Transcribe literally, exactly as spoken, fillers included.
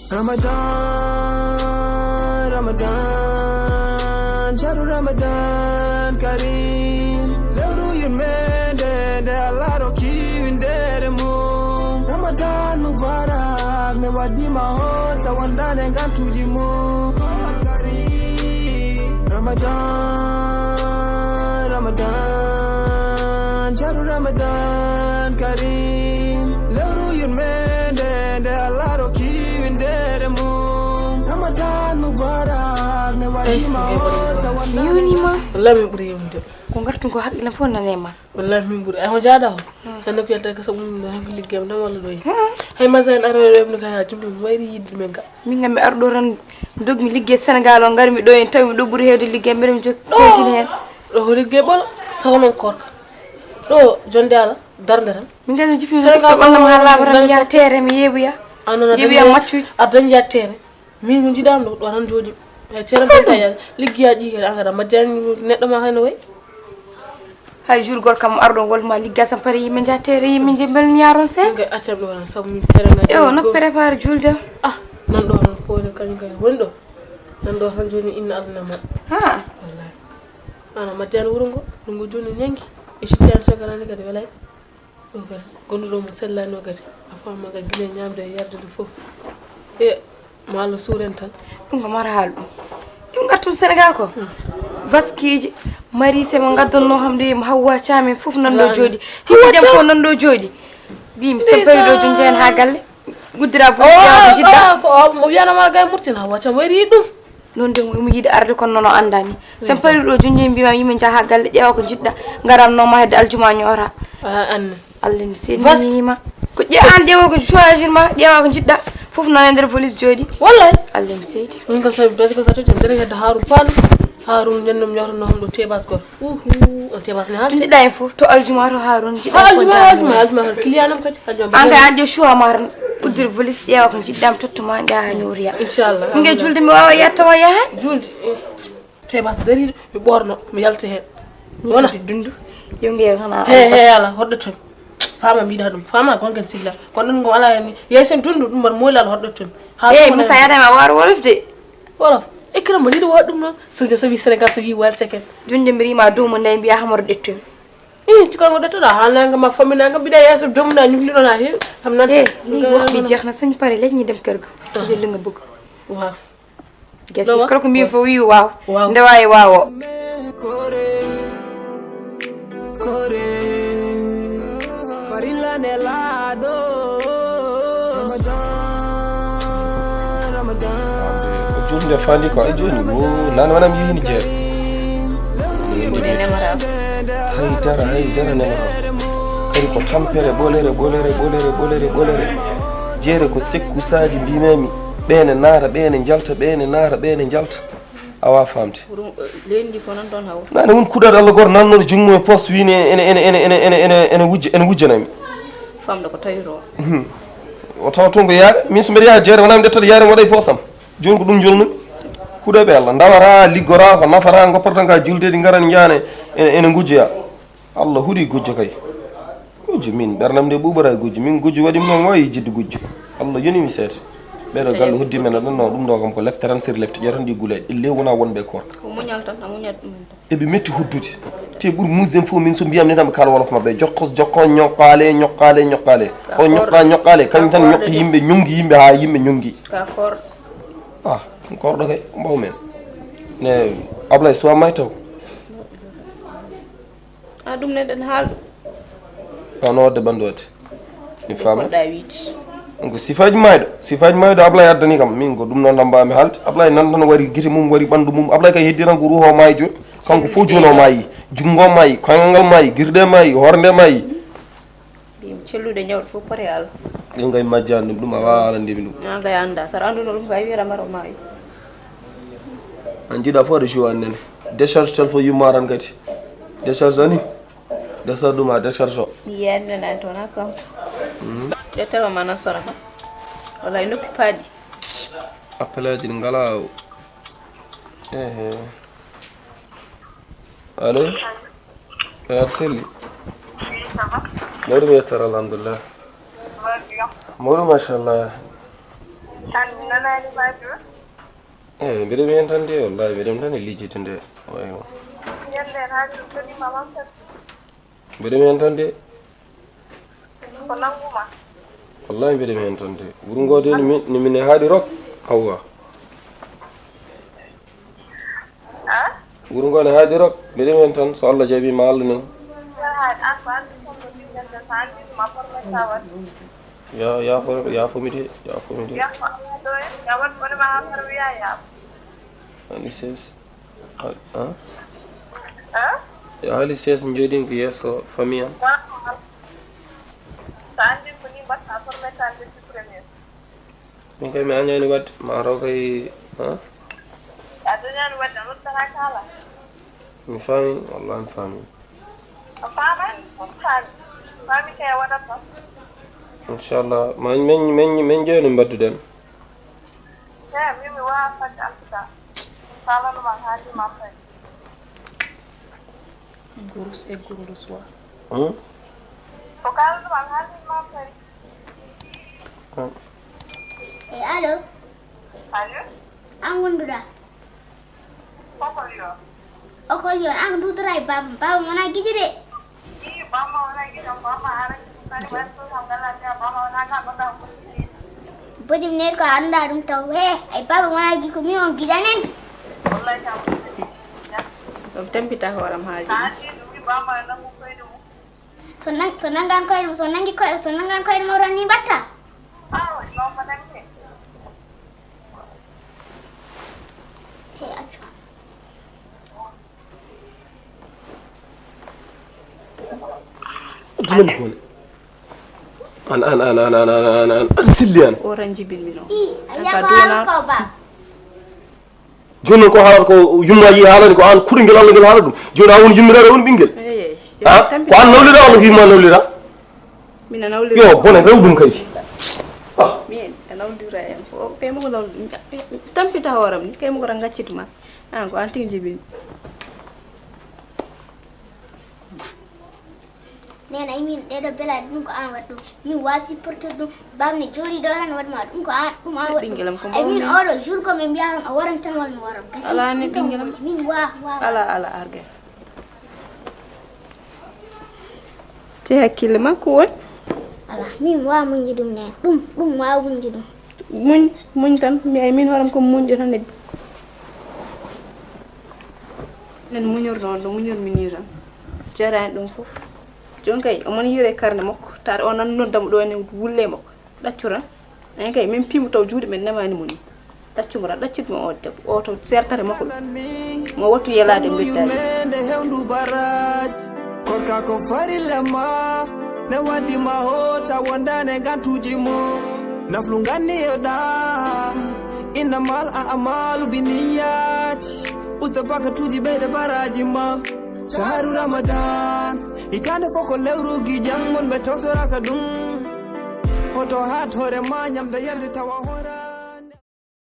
Ramadan, Ramadan, shahru Ramadan Kareem. Lewru yurmeende nde Allah rokki winndere mum. Ramadan Mubarak, nde waɗɗii ma hoot sa wondaani e ngantuuji mum. Koor Kareem. Ramadan, Ramadan, shahru Ramadan Kareem. Lewru yurmeende nde Allah rokki winndere mum. Ramadan Mubarak, nde waɗɗii ma hoot sa wondaani. Mi yewniima. Wallahi min ɓuri yewnude. Ko ngartumi ko hakkillam fof nane ma. Wallahi min ɓuri. Ay, ko jaaɗa o. Hmm. Hannde ko yalta gasa mum ɗo, hannde ko liggeem tan walla ɗo. Hmm. Hay masin ara ɗo, mi kay haa jumbi mi wayri yiɗde men ga. Min kam mi arɗo tan dogmi ligge Senegal o, ngarmi ɗo en tawi mi ɗo ɓuri heewde ligge, mbeɗa mi jokki. Ɗo. Continue heen. Ɗo ko ligge ɓolo, tawa noon koorka. Ɗo jonde ala, darnde tan. Min kam mi jippii Senegal mi ɓanndu ma haa laaɓa tan, mi yaha teere, mi yeeɓoya. Yeeɓoya maccuuji. A dañi yaha teere. Min ko njiɗaam ɗo, ɗo tan jooɗi. E ceerno Binta Yaasin, liggiyaa ƴiiƴe kadi, an kadi a majjaani neɗɗo ma hay no wayi. Hay juulgol kam arɗo ngol ma ligga sam pare yimɓe njaha teere yimɓe nje mbel mi yaron se. Min kay accam ɗo tan sabu min teere ngaji. Ewo, no prépare juulde. Ah, nan ɗo tan poole kañum kadi woni ɗo. Nan ɗo tan jooni inna Allah nama. Ha. Wallahi. Ana majjaani wuro ngo, ɗum ngo jooni ñangi. E situation kadi kadi welay. Ɗo kadi, gonɗo ɗo mo sellaani o kadi, a faama kadi gila e ñaamde e yarde nde fof. E, ma Allah suur en tan. Ɗum ko mara haal ɗum. Ɗum ngartum Senegal ko. Hmm. Vaskiiji, marise mo ngaddannoo kam ɗo, mo Hawwa Caam en fof nan ɗo jooɗi. Titi Dem fof nan ɗo jooɗi. Mbiimi, so tawi ɗo jooni njahen haa galle. Guddira fof, ƴeewa ko njiɗɗa. O, o, o, mo wiyanoo ma gay Murtina, Hawwa Caam wayri ɗum. Noon de, omo yiɗi arde, kono noon o anndaani. So en parii ɗo, jooni jooni mbiima, yimɓe njaha haa galle, ƴeewa ko njiɗɗa, ngaramnoo ma hedde aljuma ñoora. A, anne. Allah ne seedini ma. Ko ƴe-, aan ƴeewa ko choisir ma, ƴeewa ko njiɗɗa. Fof noon e nder valise jooɗi. Wallahi. Allah ne seedi. Min kam so mi dañi ko so a totti, mi dañi hedde Haarun Paalo. Haarun nden no mi ñootannoo hannde o teebas goto. Uhu, o teebas ne haalde. To njiɗɗa en fof, to aljuma to Haarun, njiɗɗa. Ha aljuma, aljuma, aljuma, client am kadi. An kay, an de choix ma tan. Uddir valise, ƴeewa ko njiɗɗa, mi totta ma, njaha ñooriya. Inchallah. Min kay juulde mi waawa yaade tawa yaha. Juulde, eh. Tawi ma so dariiɗo, mi ɓoorno, mi yalta heen. Wona? Dundu. Yo nge kana. He, he, ala, hoɗɗo toon. Faama mbiɗa ɗum. Faama kon ken silla. Kon ɗum ko ala ni. Yeeso dundu ɗum mbar moolal hoɗɗo toon. Eh, Musa, yaada ma waar wolof de. Wolof. Ekkira mo liɗo waɗ ɗum noon. So, so wi Senegal, so wi wal seken. Jooni de mi riima dow mo nayi mbiya hamoro ɗettomi. Ih, ci kanko ɗettoɗa, ha nanga ma fammi nanga mbiɗa yeeso domna ñugliɗon ha heewi. Kam nan. Eh, ni waxtu bi jeex na, suñu paree léegi ñu dem kër ga. Ah. Jël li nga bëgg. Waaw. Gasi, kala ko mbimi fof wi waaw. Waaw. Nde waawi waawo. Kore, kore, farilla ne laaɗo. Ramadan, Ramadan. Julde fandi ko a jooni. Wo, nane wona mi yehini jeere. Hay dara, hay dara nemata. Kadi ko tampere, ɓolere, ɓolere, ɓolere, ɓolere, ɓolere. Jeere ko sekkusaaji mbimami. Ɓeene naata, ɓeene njalta, ɓeene naata, ɓeene njalta. Awa famde. Ɗum, eh, leydi ndi ko noon ɗon haw. Nane won kuɗaɗo Allah goto nannoɗo jungo e poste wini ene, ene, ene wujja, ene wujjanami. Famɗo ko tawiroo. Mhm. O tawa toon ko yaare. Min so mbeɗa yaha jeere, wona mi ƴettata yaare mi waɗa e poosam. Jooni ko ɗum jolnumi. Huɗoɓe Allah, ndawata, liggora, ko nafata, goppata tan ka juldeɗi, ngara ne njahane, ene, ene ngujjoya. Allah huɗi gujjo kay. Gujjo min, ɓernam nde ɓuuɓora e gujjo. Min gujjo waɗi mi noon, o e jiddu gujjo. Allah yoni mi seeɗa. Ɓeɗo galle hoddi men aɗa no ɗum ɗo kam ko lepte tan sir lepte ƴeetan ɗi gulay. Ɗi lew wona wonɓe korka. Ko muñal tan, a muñat ɗum tan. Eɓe metti hoddude. Te ɓuri muusde fof min so mbiyam ne tan ɓe kaala wolof maɓɓe. Jokko, jokko, ñoqqaale, ñoqqaale, ñoqqaale. O ñoqqa, ñoqqaale. Kañum tan ñoqqi yimɓe, ñongi yimɓe haa yimɓe ñongi. Ka korɗo. Ah, korɗo kay, mbaw men. Ne, Ablaye Sow may taw. A ɗum ne ɗen haal. Wano wadde ɓanndu wadde. Mi faama. Poɗɗa wiide. Ɗum ko sifaaji maayɗo. Sifaaji maayɗo Ablaye addani kam. Min ko ɗum noon ɗam mbaami haalde. Ablaye nan tan wari gite mum, wari ɓanndu mum. Ablaye kay heddi tan ko ruuho maayi jooni. Kanko fof jooni o maayi. Junngo maayi, koyngal ngal maayi, girɗe maayi, hoore nde maayi. Mbimi cellude ñawɗo fof pote e Allah. Ɗum kay majjani ɗum, ɗum a waawaa alandemi ɗum. An kay annda. Sara annduno ɗum kay wiyata maro maayi. An jiiɗa fof aɗa joue an nene. Décharge téléphone yumma tan kadi. Décharge ani. Décharge ɗum a décharge o. Mi yiyaani nene an toon a kam. Mhm. Ƴettama ma nasora kam. Wallay noppi paaɗi. Appelaaji ɗi ngalaa o. Ehe. Allo? Ehe, aɗa selli? Mawɗum yettere, alhamdulillah. Mawɗum, machallah. An mi nanaani ma jooni. Eyi, mbiɗa mi heen tan de, wallahi, mbiɗa mi tan e liggorde nde. Eyi. Ñande heen haa jooni kadi ma lamtat. Mbiɗa mi heen tan de. Ko nannguma. Wallahi, mbiɗa mi heen tan de. Wuro ngo de, ni min, ni min e haaɗi rok. Hawwa. Ah? Wuro ngo ne haaɗi rok. Mbiɗa mi heen tan, so Allah jaɓi ma Allah nen. Haaɗi, an ko an ɗum tan no ɓinngel nde, so an ɗum ma formation waɗi. Ya, ya fo, ya fo mi de, ya fo mi de. Ya fo Allah ɗo en, ya waɗ woni ma haa far wiya ya. Ani ses. Ah? Ah? Ya hali ses, njooɗin ko yeeso famille am. Wa, wa. So an ɗum ko ni mbaɗta formation depuis premier. Min kay mi añaani waɗde, ma taw kay, ah? A dañaani waɗde, a noddataa kala. Mi faami, wallahi mi faami. A faamaani, on faami. Faami kay a waɗat tan. Inchallah, ma, min, min, min njeyno mbaɗduɗen. He, min mi waawaa fadde en tout cas. Kaalanoma haalii ma fayi. Guru c'est guru le soir. Hmm? Ko kaalanoma haalii ma fayi. Hmm. E allo? Allo? An ngonduɗaa? Ko Kolyo. O Kolyo, an duutoraa e baaba. Baaba wonaa gide de. Ii, baaba wonaa gide, baaba ara kadi waɗi ɗum kam gala de, baaba wonaa ka gonɗa ko. Bodi mi neri ko anndaa ɗum taw. He, ay baaba wonaa gide ko mi on gidanen. Wallahi kam. Ɗum tampita hooram haalde. Haalde ɗum mi baaba nan ko koyɗe mum. So nang-, so nanngan koyɗe, so nanngi koyɗe, so nanngan koyɗe mum tan ni mbatta. Awa, non ko nanngi. He, accu. Dinem kone. An, an, an, an, an, an, an, an, an, silli an. O ran jibil mi non. I, an ya ka ko duwana. An ko ba. Jooni noon ko haalata ko yummaji haalani ko an kuɗi ngel Allah ngel haala ɗum. Jooni a woni yummiraɗo a woni ɓinngel. Eyi, eyi. Ha? Tampi-. Ko an nawlira on o wiima nawlira. Min a nawlira. Yo, bone rew ɗum kay. Ah. Min a nawlira en. O kay mo ko nawlira. Tampita hooram ni, kay mo ko tan gaccituma. An ko an tigi jibini. Nena, min ɗeɗo belaɗe ɗum ko an waɗi ɗum. Min wa supporter ɗum. Bamne jooɗi ɗo tan waɗi ma ɗum ko an, ɗum an waɗi ɗum. Ɓinngel am ko ay min mbawmi. Oɗo jour ko min mbiya tan o waran tan walla mi waran. Kasi ala ni ɗum tan ɓinngel am. Min wa, wa, wa. Ala, ala, arga. Te hakkille makko won. Ala, min wa muñji ɗum nen. Ɗum, ɗum wa muñji ɗum. Muñ, muñ tan, mi ay min hooram ko muñƴo tan e en muñorno on no muñormi ni tan. Jarani ɗum fof. Jon kay, omon yire karne makko, taata o nan noddamo ɗo ne wulle makko. Ɗaccu tan. En kay, min piimo taw juuɗe men nemani mo ni. Ɗaccumo tan, ɗaccitmo o debbo. O to sertare makko ɗo. Mo wattu yelaade mbittaade. Nde hewndu barrage. Korka ko farilla ma. Ne waddi ma hoota wondane gantuji mo. Naflu ganni yo ɗa. Innamal a amalu bi niyyati. Usta bakatuji ɓeyde baraji ma. Shahru Ramadan. Hitande fof ko lewru gijan mon ɓe tawtoraka ɗum. Hoto hat hoore ma ñamde yarde tawa hoora.